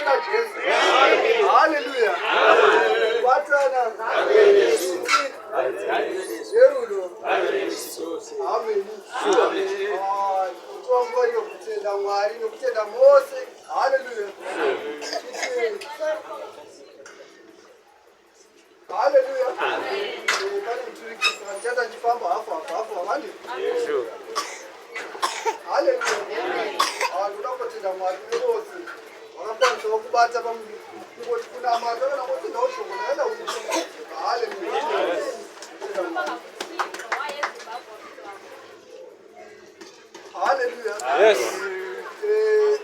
kuna Jesu. Haleluya. Kubatana. Zverudo. Amen. Ah, kutora nguva iyo kutenda Mwari nokutenda mose. Haleluya. Haleluya. Eh, pane muturikisi vandichaita ndichifamba hafu hafu hafu havandi. Haleluya. Ah, ndoda kutenda Mwari nevose vakakwanisawo kubata kungoti kunamata kana kutendawo shoko ndakaenda kuita. Haleluya. Kutenda Mwari. Haleluya. Yes. Eh,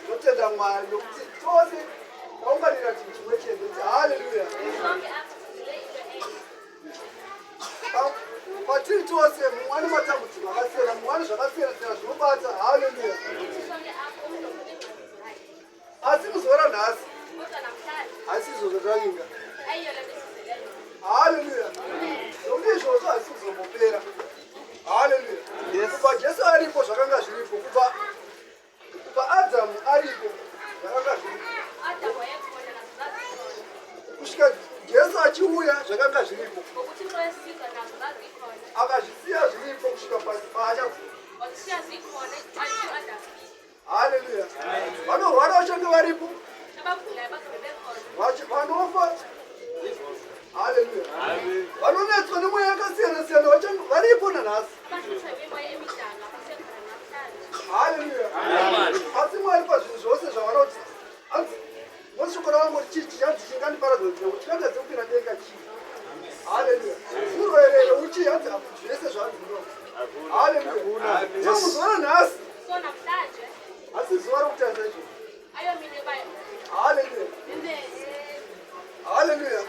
Ndotenda Mwari nokuti tose taunganira chinhu chimwe chete. Kuti haleluya. Patiri tose mumwe ane matambudziko akasiyana, mumwe ane zvakasiyana siyana zvinobata. Haleluya. Asi muzuva ranhasi hasi izvozvo tavinga. Haleluya. Nokuti izvozvo hazisi kuzombopera. Haleluya. Yes. Kubva Jesu aripo zvakanga zviripo. Kubva Adhamu aripo zvakanga zviripo. Kusvika Jesu achiuya zvakanga zviripo. Akazvisiya zviripo kusvika paachadzoka. Haleluya. Vanorwara vachange varipo. Vanofa. Haleluya. Vanonetswa nemweya yakasiyana siyana vachange varipo nanhasi. Haleluya. Asi Mwari pazvinhu zvose zvavanoti hanzi moshoko ravangu chii chanzi chingandiparadza chikatadze kupinda denga chii. Haleluya. Uroerere uchi hanzi zvese zvanzi no. Haleluya. So muzuva ranhasi asi zuva rokutarisa izvo. Haleluya. Haleluya.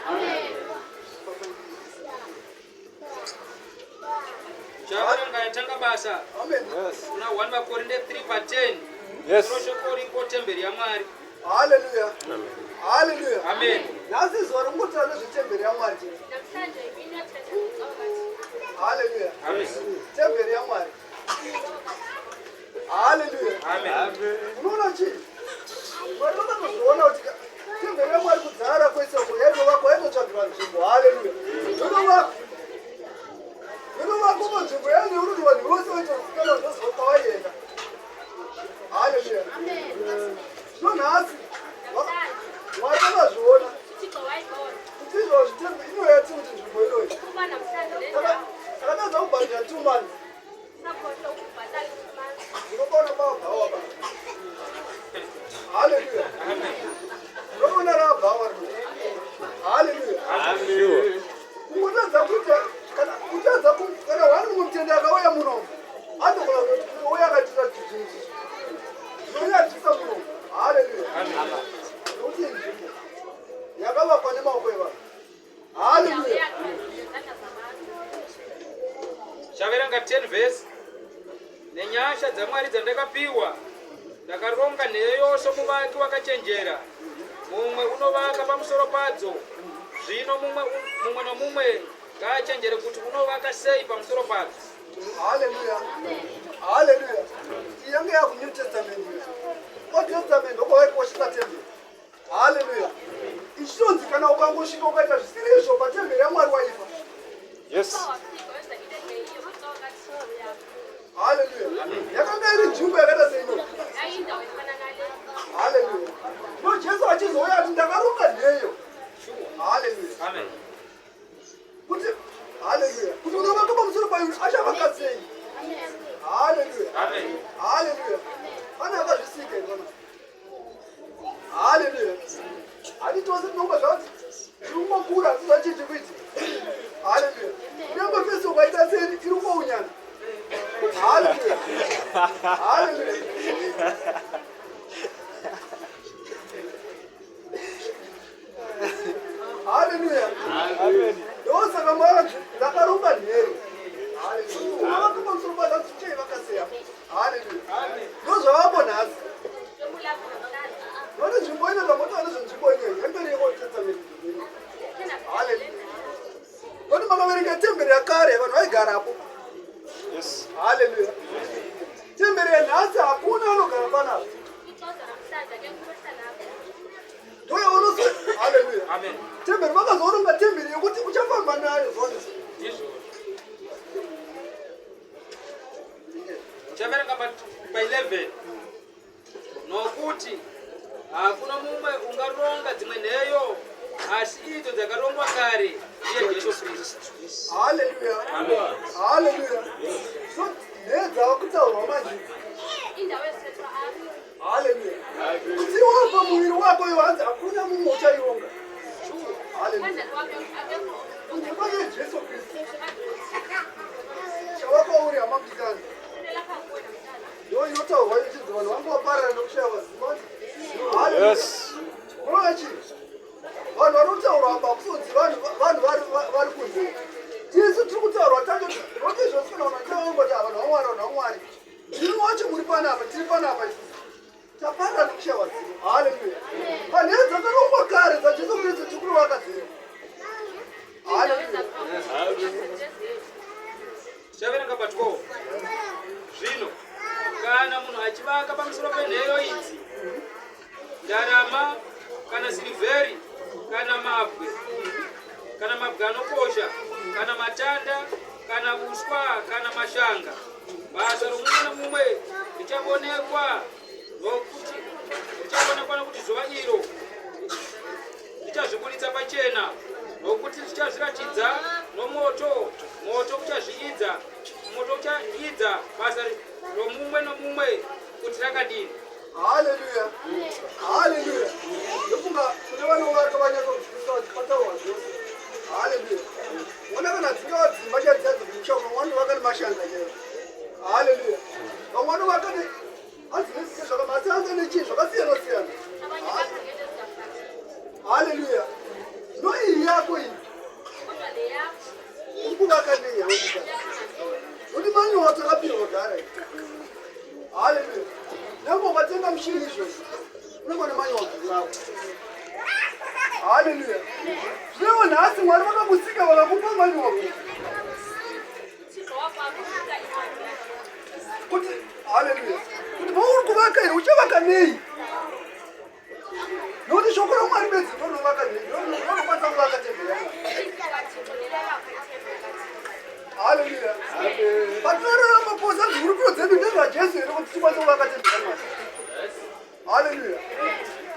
Chaverenga yatanga basa Amen. kuna 1 Vakorinde 3 pa 10. Yes. Shoko ripo temberi yaMwari. Haleluya. Haleluya. Amen. Nhasi zuva rokungotaura nezvetemberi yaMwari chete. Haleluya. Amen. Temberi yaMwari. Haleluya. Amen. Unoona chii? Mwari vakatozviona kuti temberi yaMwari kudzara kwese uko yaitovakwa yaitotsvagirwa nzvimbo. Haleluya. Yotovakwa. Yotovakwa panzvimbo yainge uri kuti vanhu vose vaitozikanwa zvoziva kwavaienda. Haleluya. Zvino nhasi Mwari vakazviona kuti izvozvi temberi inoya tiri kuti nzvimbo inoyi. Takatadza kubhadhara 2 months. Ndinopaona pabhawa pa. Haleluya. Ndinoona rabhawa rino. Haleluya. Kungotadza kuita kana kutadza kana wani mumwe mutendi akauya muno anogona kutouya akaitira zvinhu zvinonyadzisa muno. Haleluya. Nokuti nzvimbo yakavakwa nemaoko evanhu. Haleluya. Chaverenga 10 verse. Nenyasha dzaMwari dzandakapiwa ndakaronga nheyo yose muvaki wakachenjera. Mumwe unovaka pamusoro padzo. Zvino mumwe nomumwe ngaachenjere kuti unovaka sei pamusoro padzo. Haleluya. Haleluya. Iyi yange yakuNew Testament. Old Testament ndokwavaikoshesa temberi. Haleluya. Ichitonzi kana ukangosvika ukaita zvisiri izvo patemberi yaMwari waifa. Yes. Haleluya. Yakanga iri nzvimbo yakaita seino. Haleluya. No Jesu achizouya ati ndakaronga nheyo. Haleluya. Amen. Kuti haleluya. Kuti unovaka pamusoro payo achavaka sei? Haleluya. Amen. Haleluya. Pane akazvisika izvona. Haleluya. Hati tose tinonga zvati tirikungokura hatiziva chii chiri kuitika. Haleluya. Kunyange fesi ukaita sei iri kungounyana. Haleluya. Haleluya. Haleluya. Ndosaka Mwari ndakaronga nheyo. Haleluya. Unovaka pamusoro pacho chei vakaseya. Haleluya. Ndozvavapo nhasi. Vane nzvimbo ino ndambotaura nezvenzvimbo inoyi yemberi yeOld Testament. Haleluya. Vane makaverenga temberi yakare vanhu vaigarapo. Yes. Haleluya. Temberi yanhasi hakuna anogara panapa. Ndoyaunozo haleluya. Amen. Temberi vakazoronga temberi yekuti uchafamba nayo zuva nezuva. Ndizvozvo. Tichaverenga pa 11. Nokuti hakuna mumwe ungaronga dzimwe nheyo asi idzo dzakarongwa kare ndiye Jesu Kristu. Haleluya. Haleluya. So nheyo dzava kutaurwa manje. Indawo ezithethwa apha. Haleluya. Kuti iwe pamuviri wako iwe hanzi hakuna mumwe uchaironga. Haleluya. Phandle kwakhe akekho. Kunze kwake Jesu Kristu. Chavakwauri hama mudikani. Lapha kuwe namntana. Ndo inotaurwa ichinzi vanhu vanga vaparara nekushaya zivo. Haleluya. Yes. Unoona chii? Vanhu vari kutaurwa apa kusonzi vanhu vanhu vari vari kunze. Tisu tiri kutaurwa tacho roti zvose kana vanhu vachangoti vanhu vaMwari vanhu vaMwari. Ndimi wacho muri panapa tiri panapa isusu. Taparara nekushaya zivo. Haleluya. Panheu dzakarongwa kare dzaJesu Kristu tiri kuvaka dziro. Indawo Haleluya. ezakhona. Tichaverenga pa 12. Zvino kana munhu achivaka pamusoro penheyo idzi ndarama kana sirivheri kana mabwe kana mabwe anokosha kana matanda kana uswa kana mashanga basa romumwe nomumwe richaonekwa nokuti richaonekwa nokuti zuva iro richazvibuditsa pachena nokuti richazviratidza nomoto moto uchazviidza moto uchaidza basa romumwe nomumwe kuti rakadini. Haleluya. Haleluya. Ndofunga kune vanovaka vanyatsonzwisisa vachipataurwa zvose. Haleluya. Ona kana dzingava dzimba chaidzo chaidzo kumusha vamwe vanovaka nemashanga chaiwo. Haleluya. Vamwe vanovaka ne hanzi nezvike zvakamatanga nechii zvakasiyana siyana. Abanye bakha ngento ezingafani. Haleluya. No iyi yako iyi Kodwa le yakho uri kuvaka nei yaudikana? uyakha ngantoni? Nokuti manyowa takapirwa kudhara iyi. Haleluya. Nyangwe ukatenga mushini izvozvo unenge une manyowa rako. Haleluya. Zvino nhasi Mwari vakakusika vakakupa manyowa uThixo wakwakho unika incwadi yakho. Kuti haleluya kuti pauri kuvaka here uchavaka nei? Nokuti shoko raMwari bedzi ndorinovaka nei ndinokwanisa kuvaka temberi yaMwari. Ilizwi likaThixo lelakho ithemba likaThixo. Haleluya. Patinorarama posa zvikurukuro dzedu ndezvaJesu here kuti tikwanise kuvaka temberi yaMwari? Haleluya.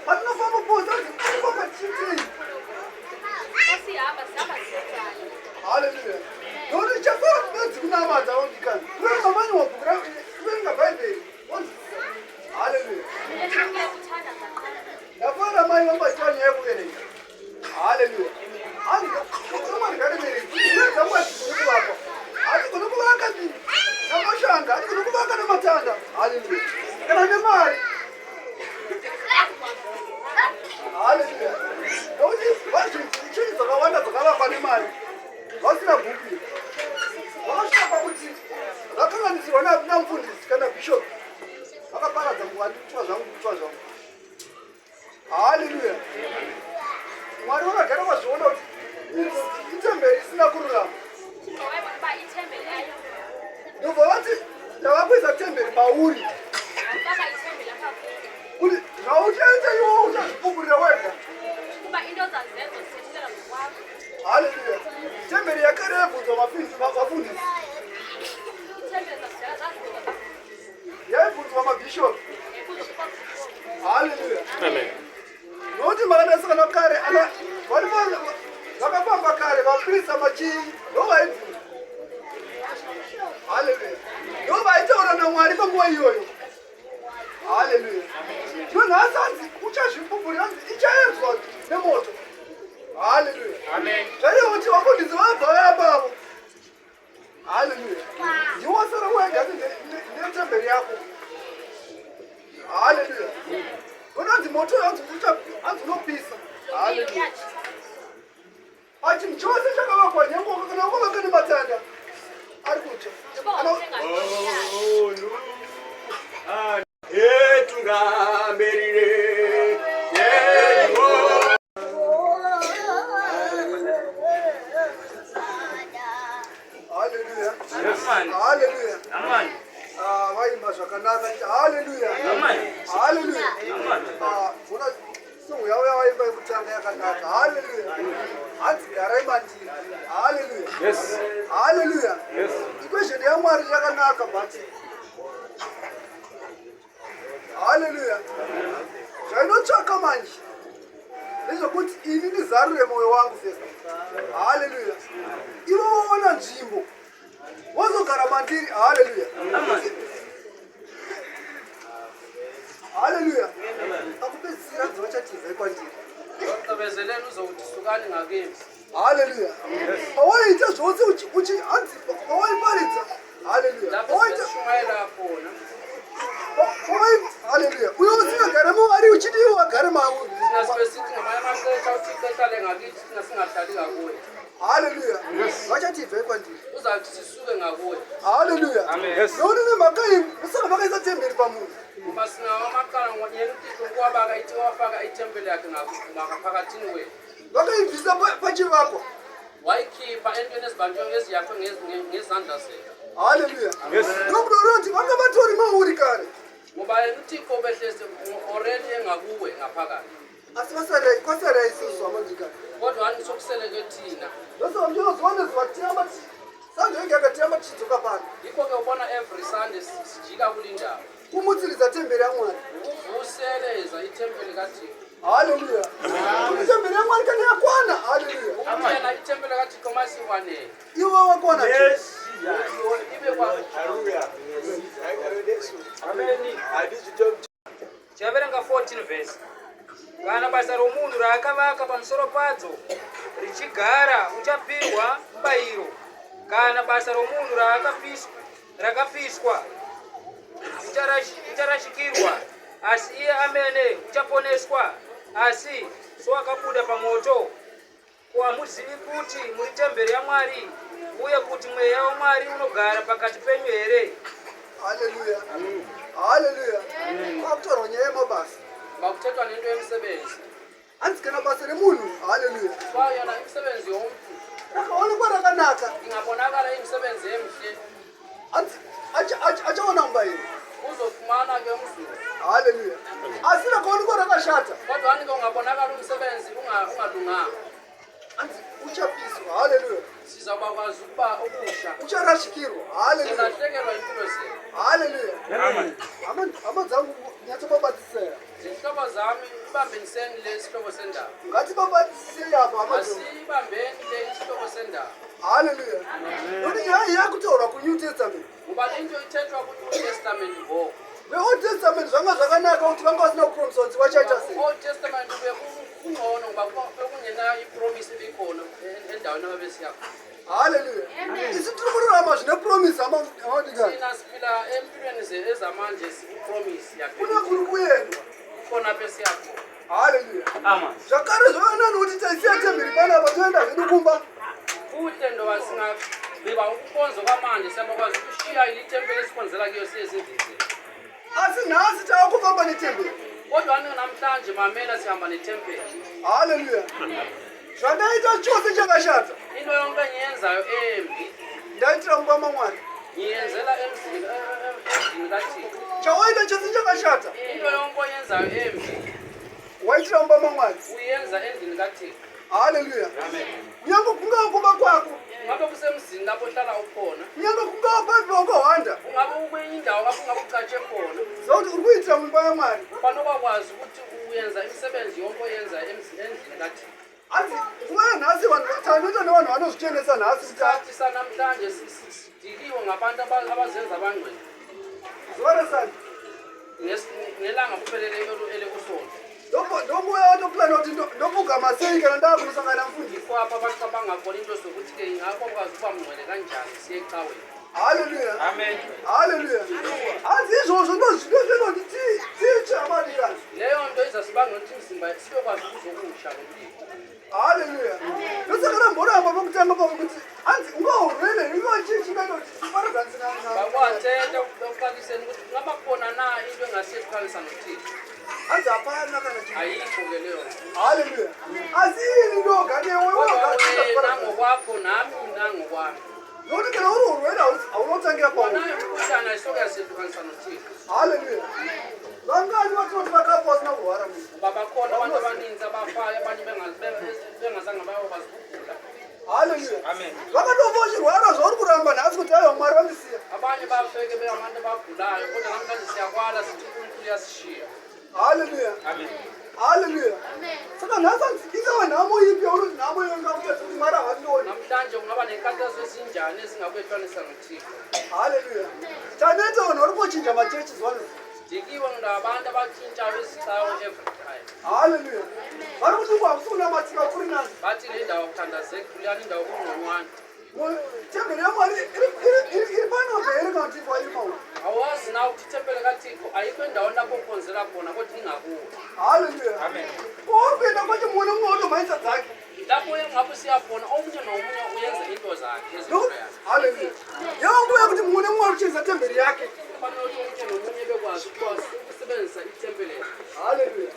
Patinofamba posa tinofamba tichiitei? Xa sihamba sihamba sisodwana. Haleluya. Nokuti chasara bedzi kunamata audikani kuverenga manyowa bhuku kuverenga Bhaibheri wonzwisisa. Haleluya. Kuya kuthandaza qho. Ndafara mai vanga vachiva nyaya yekuverenga. Haleluya. Shoko ngariverenge dzamwari dzigone kuvakwa. Hatigone kuvaka namashanga, hatigone kuvaka namatanda, haleluya, kana nemari. Haleluya. Nokuti vazhinji chinhu dzakawanda dzakavakwa nemari vasina bhuku vakasvika pakuti vakanganisirwa namufundisi kana bhishopi vakaparadza muvandikuitwa zvangu kuitwa zvangu. Haleluya. Mwari vakagara vazviona kuti itemberi isina kururama. uThixo wayebona uba ithembele ayo. Ndobva vati ndava kuisa temberi pauri. Wafaka ithembele apha kuwe. Kuti zvauchaita iwo uchazvipupurira wega. Kuba into ozazenza zithethelelwa ngokwakho. Haleluya. Temberi yakare yaibvunzwa vafundisi. Ithembele zakudala zazibuzwa abafundisi. Yaibvunzwa mabhishopi. Yayibuzwa kubabhishophi. Haleluya. Amen. Nokuti makadasikana kare ana vari vakafamba kare vaprista machii ndo vaibvunzwa. Haleluya. Ndo vaitaura naMwari panguva iyoyo. Haleluya. Zvino nhasi hanzi uchazvipupurira hanzi ichaedzwa nemoto. Haleluya. Amen. Zvareva kuti vafundisi vabva vayapavo. Haleluya. Ndiwe wasara wega netemberi yako. Haleluya. Unonzi moto hanzi hanzi unopisa. Lo mlilo Haleluya. uyatshisa. Pachinhu chose chakavakwa nyange kana wakavaka nematanda ari kutsva. Uba wawuthenga ntoni na? Etungamirire yewo. Haleluya. Amen. Haleluya. Amen. Ah, vaimba zvakanaka. Haleluya. Amen. Haleluya. Amen. Ah, Yes. Haleluya. Yes. Equation yaMwari yakanaka but haleluya. Zvainotsvaka manje ndezvekuti ini ndizarure mwoyo wangu first. Haleluya. Ivo voona nzvimbo vozogara mandiri. Haleluya. Haleluya. Pakupedzisira dzivachatiza kwandiri. Gqibezeleni uzokuthi sukani ngakimi. Haleluya. Pawaiita zvose hanzi pawaiparidza. Haleluya. Lapho Pawaita sishumayela khona. Haleluya. Uyo usingagare mavari uchiti iwo agare mauri. Thina sibe sithi ngamanye amaxesha uThixo ehlale ngakithi thina singahlali ngakuye. Haleluya. Vachati ibvai kwandiri. Uzawuthi sisuke ngakuye. Haleluya. Yes. Nokuti nemhaka iyi musaka vakaisa temberi pamunhu. Ngoba sinawo amaqala yena uThixo wabaka ithi wafaka ithempeli yakhe ngaphakathini kwethu. Vakaibvisa pachivakwa. Wayikhipha entweni ezibanjwe eziyakhwe ngezandla zethu. Haleluya. Yes. Ndokuda kuti vanga vatori mauri kare. Ngoba yena uThixo ubehlezi already engakuwe ngaphakathi. Asi kwasara isusu amanzikana. Kodwa anisokusele ke thina. Ndosaka muchinozuva nezuva tichiramba Sunday yega yega tichiramba tichidzoka pano. Yikho ke ubona every Sunday sijika kule ndawo. Kumutsiridza temberi yaMwari. Ukuvuseleza ithempeli kaThixo. Haleluya. Kuti temberi yaMwari kana yakwana. Haleluya. Ukuthi yena ithempeli kaThixo masikwanele. Iwe wakwana. Yes. Ibe kwa Hallelujah. Amen. Chaverenga 14 vhesi. Kana basa romunhu raakavaka pamusoro padzo richigara, uchapihwa mubayiro. Kana basa romunhu rakapiswa, ucharashikirwa, asi iye amene uchaponeswa, asi sowakabuda pamoto. Ko hamuzivi kuti muri temberi yaMwari uye kuti Mweya waMwari unogara pakati penyu here? Haleluya. Haleluya. Kwakutaurwa nyaya yemabasa. Makuthethwa nento yemisebenzi. Hanzi kana basa remunhu. Haleluya. Kwa yona imisebenzi yomntu Rakaonekwa rakanaka. ingabonakala imisebenzi emihle. Hanzi achaona mubayiro. Uzofumana ke umzuzu. Haleluya. Asi rakaonekwa rakashata. Kodwa anike ungabonakala umsebenzi ungalunganga. Hanzi uchapiswa. Haleluya. Sizawubakwazi ukuba okusha. Ucharashikirwa. Haleluya. Sizahlekelwa impilo zethu. Haleluya. Hama dzangu nyatsobabatisera. Zihlobo zami ibambeniseni le isihlobo sendaba. Ngatibabatisei apa hama dzangu. Asibambeni le isihlobo sendaba. Haleluya. Nokuti nyaya iyi yakutaurwa kuNew Testament. Ngoba into ithethwa ku-New Testament ngoku. VeOld Testament zvanga zvakanaka kuti vanga vasina kupromisa kuti vachaita sei. Old Testament kuye kungcono ngoba bekungenayo ipromise ebikhona endaweni ababesiya khona. Haleluya. Isu tiri kurarama zvine promise hama madikani. Thina siphila empilweni ezamanje sikupromise yakhe. Kune kuri kuendwa. Khona apho esiya khona. Haleluya. Zvakare zvakanani kuti taisiya temberi panapa toenda zvedu kumba. Kuhle ndoba singagqiba ukukhonza kwamanje siyabakwazi ukushiya ithempeli esikhonzela kuyo siye ezindlini zethu. Asi nhasi tava kufamba netemberi. Kodwa namhlanje mamela sihamba nethempeli. Haleluya. Zvandaita chose chakashata. Into yonke engiyenzayo embi Ndaitira mumba maMwari. ngiyenzela emzini endlini kaThixo. Chawaita chose chakashata. Into yonke oyenzayo embi Waitira mumba maMwari. uyenza endlini kaThixo. Haleluya. Kunyange kungava kumba kwako. Ungabe kusemzini lapho ohlala ukhona. Kunyange kungava papi wakahwanda. Ungabe ukwenye indawo lapho ungabe ucatshe khona. Ziva kuti uri kuitira mumba yaMwari. Fanele ukuthi uyenza imisebenzi yonke oyenza endlini kaThixo. Hanzi nguva yanhasi vanhu tanoita nevanhu vanozvichenesa nhasi kuti Isikhathi sanamhlanje sidikiwe ngabantu abazenza abangcwele. Zuva reSunday. Ngelanga kuphelele elekusonto. Ndombuya watoplana kuti ndopfugama sei kana ndakunosangana namufundisi. Yikho apho abacabanga khona into zokuthi-ke ingakho kwazi ukuba mngcwele kanjani siye ecaweni. Haleluya. Amen. Haleluya. Hanzi izvozvo ndozvinoti tiitsve amadikani. Leyo nto izasibangela ukuthi imizimba sibekwazi ukuzokusha ngomlilo. Haleluya. Ndosaka ndamboramba pekutanga pako kuti hanzi ungahurwere ingava chii chingaita kuti tiparadzanise Bakwathetha ekuqaliseni ukuthi kungaba khona na into engasehlukanisa noThixo. Hanzi hapana kana chinhu. Ayikho ke leyo nto. Haleluya. Asi ini ndoga newe Kodwa woga wena ngokwakho nami mina ngokwami. Nokuti kana uri urwere haunotangira pauri. Wona umkhuhlane ayisoke yasehlukanisa noThixo. Haleluya. Vangani vatinoti vakafa vasina kurwara munhu. Ngoba bakhona abantu abaninzi abafayo abanye bengazange bayokwazi ukugula. Haleluya. Amen. Vakatofa Haleluya. Haleluya. Saka nhasi hanzi ingava nhamo ipi yaunoti nhamo iyo ingakutadza kuti Mwari havandioni? Namhlanje kungaba nenkathazo esinjani ezingakwehlukanisa noThixo? Haleluya. Taneta vanhu vari kungochinja machechi zuva nezuva. Sidikiwe ngabantu abatshintshayo izicawe every time. Haleluya. Vari kuti uku hakusi kunamatika kuri nani. Bathi le ndawo kuthandazeki, kuleyani indawo kungconywana. Temberi yaMwari iri panapa here kana kuti iri mauri? Awazi na ukuthi ithempeli kaThixo ayikho endaweni lapho ukhonzela khona kodwa ingakuwe. Haleluya. Kwauri kuenda kwacho mumwe nemumwe wotomhanyisa dzake. Lapho ungabe usiya khona omunye nomunye uyenza into zakhe ezinto yakhe. Haleluya. Yava nguva yekuti mumwe nemumwe ari kuchenesa temberi yake. Kufanele ukuthi omunye nomunye bekwazi ukwazi ukusebenzisa ithempeli yakhe. Haleluya.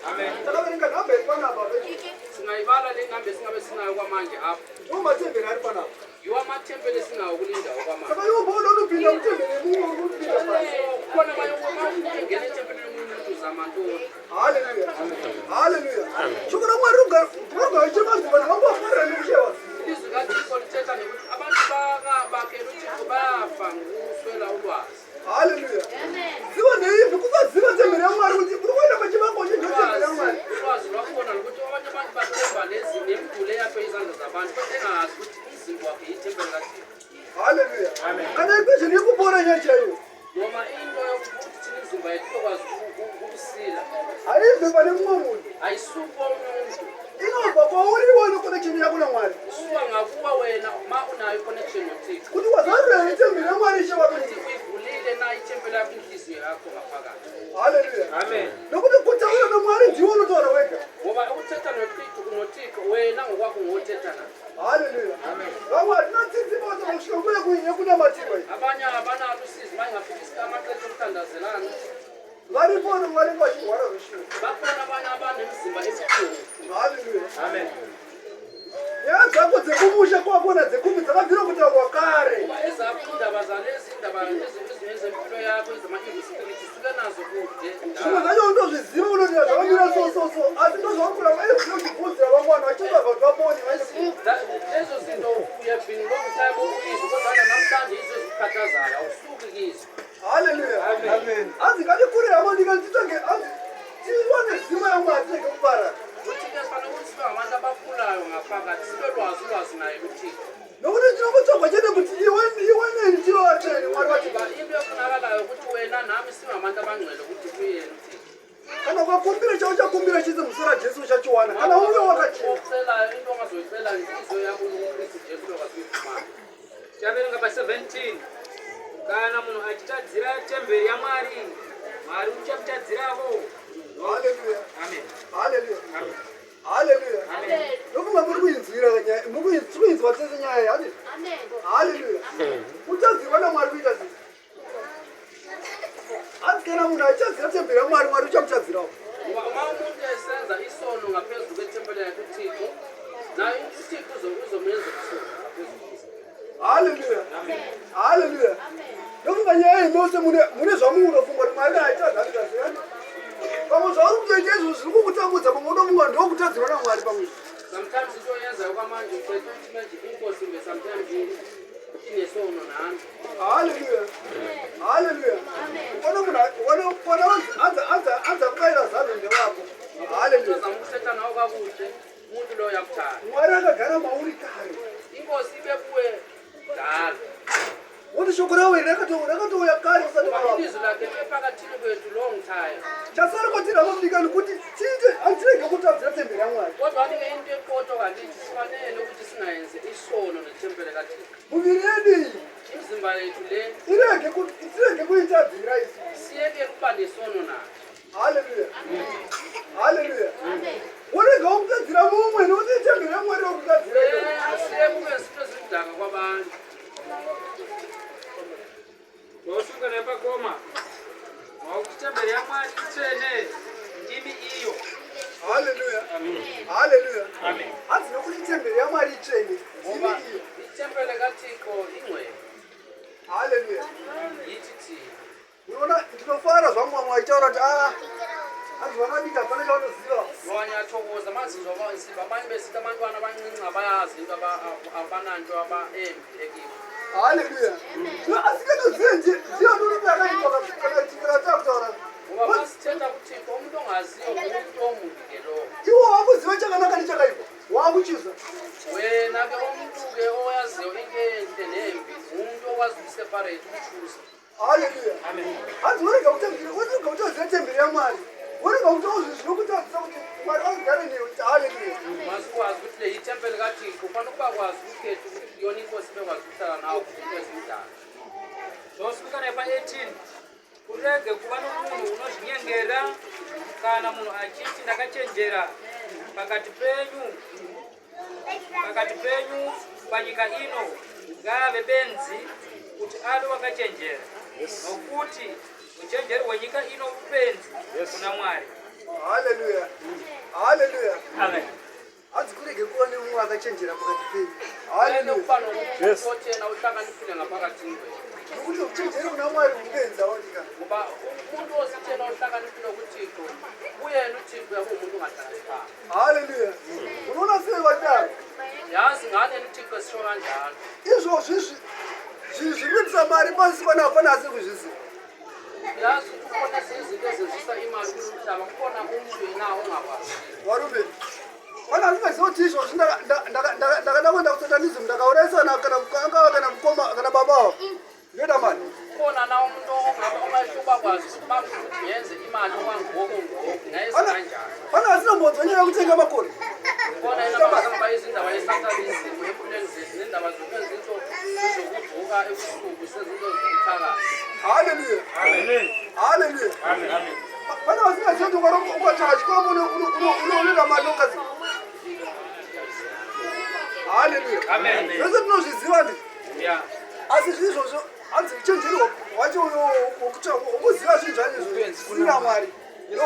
Takaverenga nhamba iri panapa pedu. Singayibala le nhambo esingabe sinayo kwamanje apha. Ndiwo matemberi ari panapa. Yiwo amathempeli esinawo kule ndawo kwamanje. Saka iwe mbona unopinda mutemberi yemumwe uri kupinda pasi. Kukhona abanye ungena ethempelini lomunye umuntu uzama ntoni? Haleluya. Haleluya. Shoko raMwari rogara richivanzi vanhu vangovafarira nekusheva. Ilizwi kaThixo lithetha nokuthi abantu bakhe luThixo bayafa ngokuswela ulwazi. Haleluya. Ziva neipi kusaziva temberi yaMwari kuti uri kuenda pachivako ichi ndo temberi yaMwari. Ulwazi lwakhona lokuthi abanye abantu bathemba lezi nemiduli eyakhiwe izandla zabantu kodwa engazi ukuthi umzimba wakhe yithempeli kaThixo. Haleluya. Kana equation yekupora nyaya chaiyo. Noma into yokuthi thina imizimba yethu izokwazi ukusila. Haibve pane mumwe munhu. Ayisuki komunye umuntu. Inobva kwauri iwe neconnection yako naMwari. Isuka ngakuwe wena ma unayo iconnection noThixo. Kuti wazarura here temberi yaMwari ishe wako. Ukuthi uyivulile na ithempeli yakho inhliziyo yakho ngaphakathi. Haleluya. Amen. Nokuti kutaura naMwari ndiwe unotaura wega. Ngoba ukuthetha noThixo unoThixo wena ngokwakho ngothetha naye. Haleluya. Vamwe hatina tsitsi bose kusvika kuye kuine kunamatirwa. Abanye abanalo usizi bangafika amaxesha okuthandazelana. Varipo vanenge vachirwara zveshuwa. Bakhona abanye abanemizimba ebuhlungu. Haleluya. Amen. Nyaya dzako dzekumusha kwako nadzekumi dzakabvira kutaurwa kare. Kuba ezakho indaba zalezi indaba ezempilo yakho ezama-evil spirit suke nazo kude. Zvimwe zvacho unotozviziva unoti zvakamira so so so asi ndozvauri ezvino uchibvunzira vamwe vanhu vachitsvaga kuti vapone Lezo zinto you have been long time ukizwa kodwa namhlanje yizo ezikukhathazayo awusuki kizo. Haleluya. Hanzi ngatikurei hama ndikati titsvage hanzi tiwane zivo yaMwari tirege kuparara. Futhi-ke sifanele ukuthi sibe ngabantu abakhulayo ngaphakathi sibe lwazi ulwazi naye kuThixo. Nokuti tinongotsvagwa chete kuti iwe iwe neni tive vatsvene Mwari vati Ngoba into efunakalayo ukuthi wena nami sibe ngabantu abangcwele ukuthi kuyena uThixo. Kana ukakumbira chauchakumbira chese muzita raJesu uchachiwana kana uve wakachena. Ocelayo into ongazoyicela ngenhliziyo yakho kuKristu Jesu uyokwazi Tichaverenga pa 17. Kana munhu achitadzira temberi yaMwari, Mwari uchamutadziravo. Haleluya. Amen. Haleluya. Haleluya. Ndofunga muri kuinzwira nyaya, muri kuinzwa tese nyaya iyi, handiti? Haleluya. Kutadzirwa naMwari kuita sei? Hanzi kana munhu achitadzira temberi yaMwari, Mwari uchamutadzirawo. Ngoba uma umuntu esenza isono ngaphezu kwethempeli yakhe uThixo, naye uThixo uzomenza isono ngaphezu komzimba. Haleluya. Haleluya. Ndofunga nyaya iyi mose mune mune zvamunofunga kuti Mwari aitadza atadza. Pamwe zvauri kutoita izvo zviri kukutambudza pamwe unofunga ndokutadzirwa naMwari pamwe. Sometimes into oyenzayo kwamanje uqeda ukuthi manje inkosi mbe sometimes inesono nami. Haleluya. Haleluya. Ona munhu ona ona anza anza anza kubayira zano ndewako. Haleluya. Uzama ukuthetha nawe kakuhle umuntu loyo uyakuthanda. Mwari akagara mauri kare. Inkosi ibe kuwe kudala. Woti shoko rawo iri rakatouya kare usati Ngoba wavapo. ilizwi lakhe libephakathini kwethu long time. Chasara kwatiri hama mudikani kuti tiite hatirege kutadzira temberi yaMwari. Kodwa-ke into eqotho ngakithi sifanele ukuthi singayenzi isono nethempeli kaThixo. Muviri yedu iyi Imizimba yethu le irege tirege kuitadzira isu. siyeke ukuba nesono nayo. Haleluya. Haleluya. Woregawo kutadzira mumwe nokuti itemberi yaMwari yokutadzira iyoyo. Siyeke ukwenza izinto ezimdaka kwabantu. Vosunga nepakoma. Nokuti temberi yaMwari itsvene, ndimi iyo. Haleluya. Haleluya. Hanzi nokuti temberi yaMwari itsvene, ndimi Ngoba iyo. ithempeli kaThixo ingcwele. Haleluya. Yithi thina. Unoona ndinofara zvangu vamwe vachitaura kuti ah hanzi vana vadiki hapana chavanoziva. Ngoba ngiyathokoza mazizwa abanye besithi abantwana abancinci abayazi into abananto embi ekibo. Haleluya. Zvino asi kana zive ndiyo ndiri akaitwa kana tikataura. Ngoba masithetha kuThixo umuntu ongaziyo ngumuntu omubi ke lowo. Iwo wakuziva chakanaka nechakaipa, wakuchiza. Wena ke umuntu ke oyaziyo into enhle nembi, umuntu okwazi ukuseparate, ukuchuza. Haleluya. Hanzi urega kutemberi, urega kutoziva temberi yaMwari, urega kuti uzvi zvinokutadzisa kuti Mwari vagare newe. Haleluya. Masikwazi ukuthi le yithempeli kaThixo, ufanele ukuba kwazi ukukhetha ukuthi yona inkosi bekwazi ukuhlala nawe kwezindaba. Zvosvika nepa 18. Kurege kuva nomunhu unozvinyengera. Kana munhu achiti, "Ndakachenjera pakati penyu panyika ino," ngaave benzi kuti ave wakachenjera. Nokuti uchenjeri hwenyika ino upenzi kuna Mwari. Haleluya, haleluya. Amen. Hanzi kurege kuva nemumwe akachenjera pakati penyu. Kumele Haleluya. ukuba nomuntu othena uhlakaniphile ngaphakathini kwethu. Nokuti uchenjeri kuna Mwari upenzi awanika. Ngoba umuntu ozithena uhlakaniphile kuThixo, kuyena uThixo uyabe umuntu ongahlakaniphanga. Haleluya. Unoona sei vadaro? Yazi ngane uThixo esisho kanjalo. Izvozvi zvinhu zvinoitisa mari pasi pana hapana asiri kuzviziva. Yazi ukuthi kukhona ezinye izinto ezenzisa imali kulo mhlaba, kukhona umuntu yena ongakwazi. Varume, pana asingaziva kuti izvozvi ndakada kuenda kusatanism, ndakaurayisana kana angava kana mukoma kana babawo, ndoita mari. Kukhona na umuntu ongabe ongahluba kwazi ukuthi bamsho ukuthi ngenze imali okwangoku ngoku ngayenza kanjani. Pana asinombonzwa nyaya yekutenga makore. Khona yena abahamba izindaba yesatanism empilweni zethu nendaba zokwenza into zokuvuka ebusuku sezinto zokuthakatha. Haleluya, haleluya. Pana vasingaziva kuti ukatsvaka chikwambo unoita mari nokukasika. Haleluya. Zvese tinozviziva ndi. Asi zviizvozvo, hanzi uchenjeri hwacho hwokuziva zvinhu zvacho zvisina Mwari no.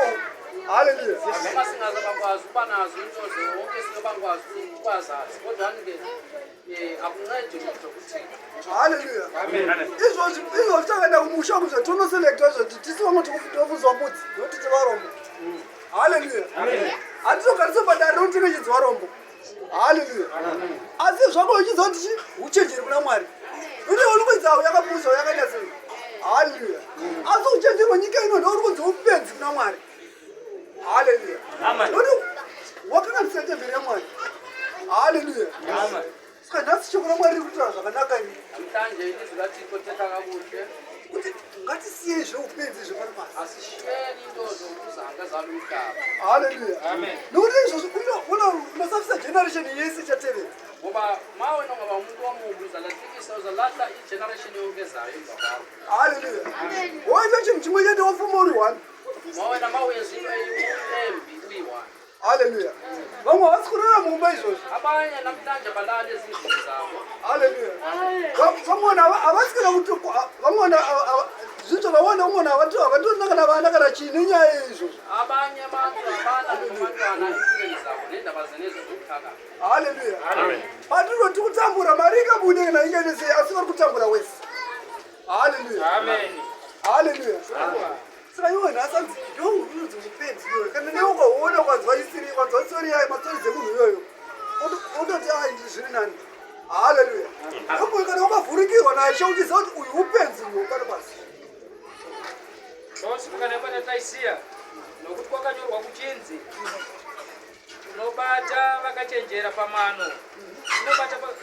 Haleluya. Noma singaze bakwazi ukuba nazo into zonke, sinoba ukwazazi, kodwa-ke akuncedi lutho kuThixo. Haleluya. Izvozvi, izvozvi takaenda kumusha kuzvo tonoselectwa izvo tisi vamwe tofuzwa mbudzi nokuti tivarombo. Haleluya. Hatitogarise padare nokuti tinenge varombo. Haleluya. Asi zvako uchiziva kuti chi uchenjeri kuna Mwari ine uri kunzi au yakapusa, yakaita sei. Haleluya. Asi uchenjeri hwenyika ino ndouri kunzi upenzi kuna Mwari. Haleluya. Nokuti wakanganisa temberi yaMwari. Haleluya. Saka nhasi shoko raMwari riri kutaura zvakanaka imi. Namhlanje ilizwi laThixo lithetha kakuhle. Kuti ngatisiyei zveupenzi zvepano pasi. Asishiyeni into zokuzanga zalo mhlaba. Haleluya. Nokuti izvozvo unosafisa generation yese ichatevera. Ngoba ma wena ungaba umuntu omubi uzalahlekisa, uzalahla igeneration yonke ezayo emva kwakho. Haleluya. Woita chinhu chimwe chete, wofuma uri one. Ma wena ma uyenza into embi uyi-one. Haleluya. Vamwe havasi kurara mumba izvozvo. Abanye namhlanje balala ezindlini zabo. Haleluya. Vamwe havasi kana kuti vamwe zvinhu zvakawanda, umwe havatorina kana vana kana chii nenyaya yeizvozvo. Abanye abantu abana nabantwana empilweni zabo nendaba zenezo zokuthakatha. Haleluya. Patinoti kutambura, mari ikabude kana ingaite sei, asi vari kutambura wese. Haleluya. Haleluya. Saka iwe nhasi anzi ndo unonzi mupenzi iyoyo. Kana newe ukaona ukanzwa isiri, ukanzwa story yayo, mastori dzemunhu iyoyo, wototi, "Ai, ndiri zviri nani." Haleluya. Ndokuti kana wakavhurikirwa naye uchiziva kuti uyu upenzi uyu pano pasi. Zvosvika nepatataisiya. Nokuti kwakanyorwa kuchinzi, "Unobata vakachenjera pamano,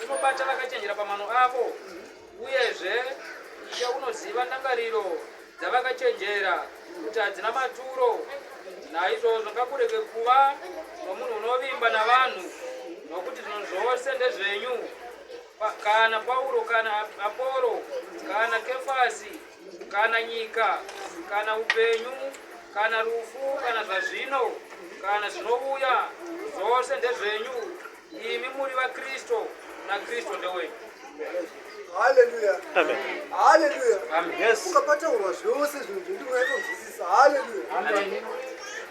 unobata vakachenjera pamano avo," uyezve, "Ishe unoziva ndangariro dzavakachenjera kuti hadzina maturo." Naizvozvo ngakurege kuva nomunhu unovimba navanhu, nokuti zvinhu zvose ndezvenyu, kana Pauro kana Aporo kana Kefasi kana nyika kana upenyu kana rufu kana zvazvino kana zvinouya, zvose ndezvenyu. Imi muri vaKristu, naKristu ndewenyu. Haleluya, haleluya. Yes. Ungapataurwa zvose zvinhu zvendinonyatsonzwisisa. Haleluya.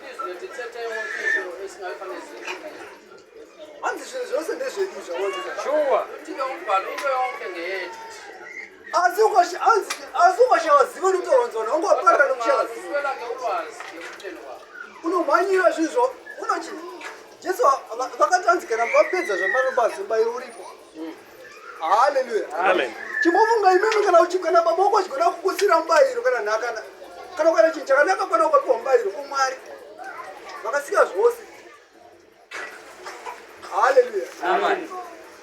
Ilizwi lithethe yonke into esingayifanele siyiphile. Hanzi zvinhu zvose ndezvedu zvawaita. Uthi-ke umbhalo into yonke ngeyethu. Asi ukashaya zivo nokutoronzwa wangu waparara nokushaya zivo. Uswela-ke ulwazi ekuphileni kwakho. Unomhanyira zvinhu zvo unochi Jesu vakati anzi kana vapedza zvamanobazi, mubayiro uripo. Haleluya. Amen. Chimbofunga imimi, kana baba wako achigona kukusira mubayiro kana nhaka. Kana ukaita chinhu chakanaka kwana ukapiwa mubayiro kumwari vakasika zvose. Haleluya.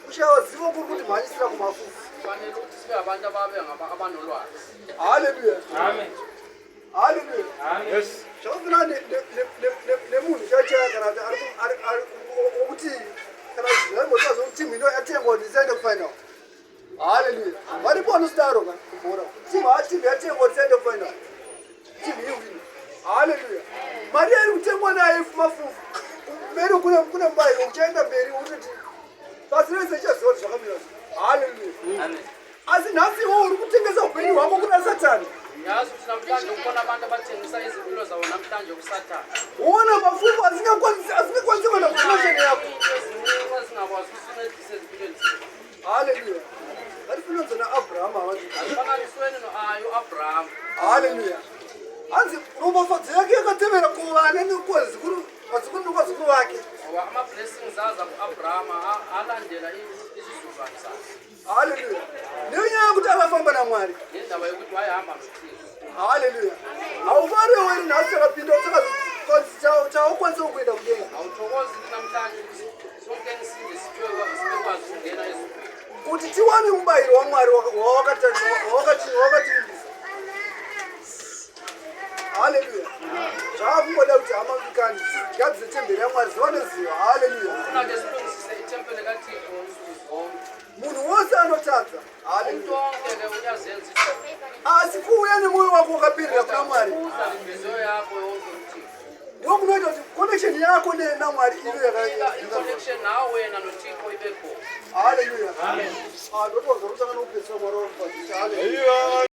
Kushaiwa zivo kuri kuti mhanyisira kumafufu. Kufanele ukuthi sibe abantu ababe abanolwazi. Haleluya. Haleluya. Yes. Zvakafanana nemunhu chaichaya kana wokuti kana zvaimbotaza kuti timu ino yatengwa kuti isaende kufinal. Haleluya. Varipo vanosidaro ka kubhora. Timu ha timu yatengwa kuti isaende kufinal. Timu iwini. Haleluya. Mari yairi kutengwa nayo mafufu. Mberi kune kune mubayiro uchaenda mberi utoti pasi rese ichaziva kuti zvakamira. Haleluya. Asi nhasi iwe uri kutengesa upenyu hwako kuna Satani. Yazi ukuthi namhlanje kukhona abantu abathengisa izimpilo zabo namhlanje kuSathane. Uona mafufu asingakwanisi asingakwanisi kuenda kuconnection yako. Into ezincinci ezingakwazi ukusincedisa ezimpilweni zethu. Haleluya. Ngatifananidzo naAbrahama vanzi. Asifananisweni no-ayo uAbraham. Haleluya. Hanzi ropafadzo yake yakatevera kuvana nekwazukuru vazukuru nekwazukuru vake. Ngoba ama-blessings aza ku-Abraham alandela isizukulwane sakhe. Haleluya. Nenyaya yekuti akafamba naMwari. Ngendaba yokuthi wayehamba noThixo. Haleluya. Haufari wena nhasi takapinda chaukwanisa kuenda kudenga. Awuthokozi ukuthi namhlanje ukuthi sonke nisindisithiwe sikwazi ukungena ezulwini. Kuti tiwane mubayiro waMwari wawakativimbisa. Haleluya. Zvaakungoda kuti hama mukani tigadzire temberi yaMwari zuva nezuva. Haleluya. Funa ke silungisise ithempeli kaThixo nsuku zonke. Munhu wose anotadza. Umuntu Haleluya. wonke ke uyazenza isono. Asi kuuya nemwoyo wako wakapirira kuna Mwari Uza nenhliziyo yakho yonke kuThixo. ndokunoita kuti connection yako naMwari ive Nika yaka i-connection nawe wena noThixo ibe khona. Haleluya. Ah, ndotoza kutanga nokupedzisira Mwari wakupadzisa. Haleluya. Aiwa.